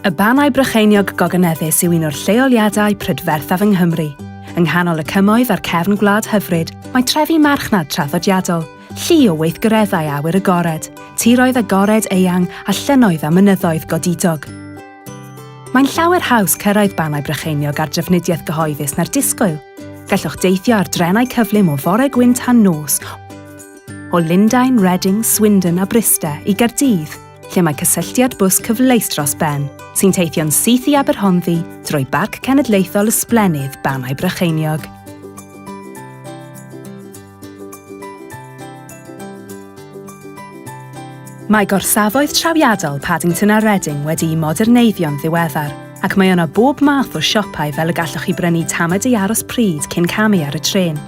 Y Bannau Brycheiniog Gogoneddus yw un o'r lleoliadau prydferthaf yng Nghymru. Yng nghanol y cymoedd a'r cefn gwlad hyfryd, mae trefi marchnad traddodiadol, llu o weithgareddau awyr agored, tiroedd agored eang a llynnoedd a mynyddoedd godidog. Mae'n llawer haws cyrraedd Bannau Brycheiniog ar drafnidiaeth gyhoeddus na'r disgwyl. Gallwch deithio ar drenau cyflym o fore gwyn tan nos o Lundain, Reading, Swindon a Bryste i Gaerdydd, lle mae cysylltiad bws cyfleus dros ben, sy'n teithio'n syth i Aberhonddu drwy Barc Cenedlaethol ysblennydd Bannau Brycheiniog. Mae gorsafoedd trawiadol Paddington a Reading wedi'u moderneiddio'n ddiweddar, ac mae yno bob math o siopau fel y gallwch chi brynu tamed i aros pryd cyn camu ar y trên.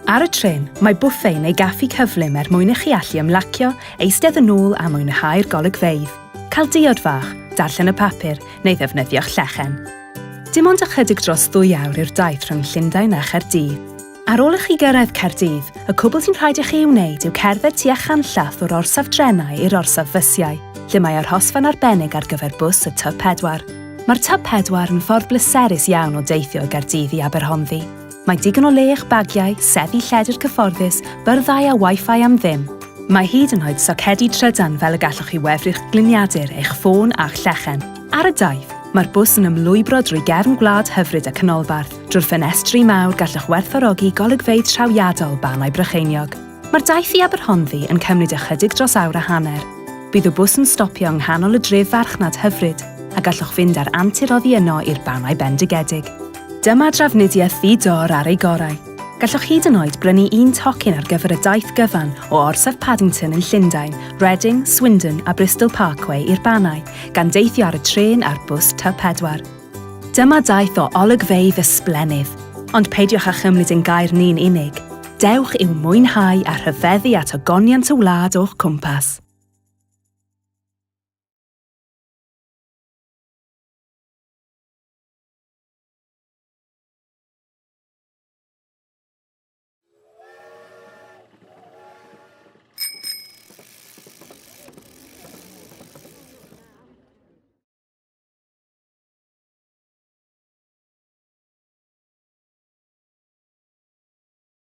Ar y trên, mae bwffe neu gaffi cyflym er mwyn i chi allu ymlacio, eistedd yn ôl a mwynhau'r golygfeydd, cael diod fach, darllen y papur neu ddefnyddio'ch llechen. Dim ond ychydig dros ddwy awr yw'r daith rhwng Llundain a Chaerdydd. Ar ôl i chi gyrraedd Caerdydd, y cwbl sy'n rhaid i chi ei wneud yw cerdded tua chanllath o'r orsaf drenau i'r orsaf fysiau, lle mae arhosfan arbennig ar gyfer bws y T4. Mae'r T4 yn ffordd bleserus iawn o deithio o Gaerdydd i Aberhonddu. Mae digon o le i'ch bagiau, seddi lledr cyfforddus, byrddau a Wi-Fi am ddim. Mae hyd yn oed socedi trydan fel y gallwch chi wefru'ch gliniadur, eich ffôn a'ch llechen. Ar y daith, mae'r bws yn ymlwybro drwy gefn gwlad hyfryd y canolbarth. Drwy'r ffenestri mawr gallwch werthfawrogi golygfeydd trawiadol Bannau Brycheiniog. Mae'r daith i Aberhonddu yn cymryd ychydig dros awr a hanner. Bydd y bws yn stopio yng nghanol y dref farchnad hyfryd, a gallwch fynd ar antur oddi yno i'r Bannau Bendigedig. Dyma drafnidiaeth ddi-dor ar ei gorau. Gallwch hyd yn oed brynu un tocyn ar gyfer y daith gyfan o orsaf Paddington yn Llundain, Reading, Swindon a Bristol Parkway i'r Bannau, gan deithio ar y trên a'r bws T4. Dyma daith o olygfeydd ysblennydd. Ond peidiwch â chymryd ein gair ni'n unig. Dewch i'w mwynhau a rhyfeddu at ogoniant y wlad o'ch cwmpas.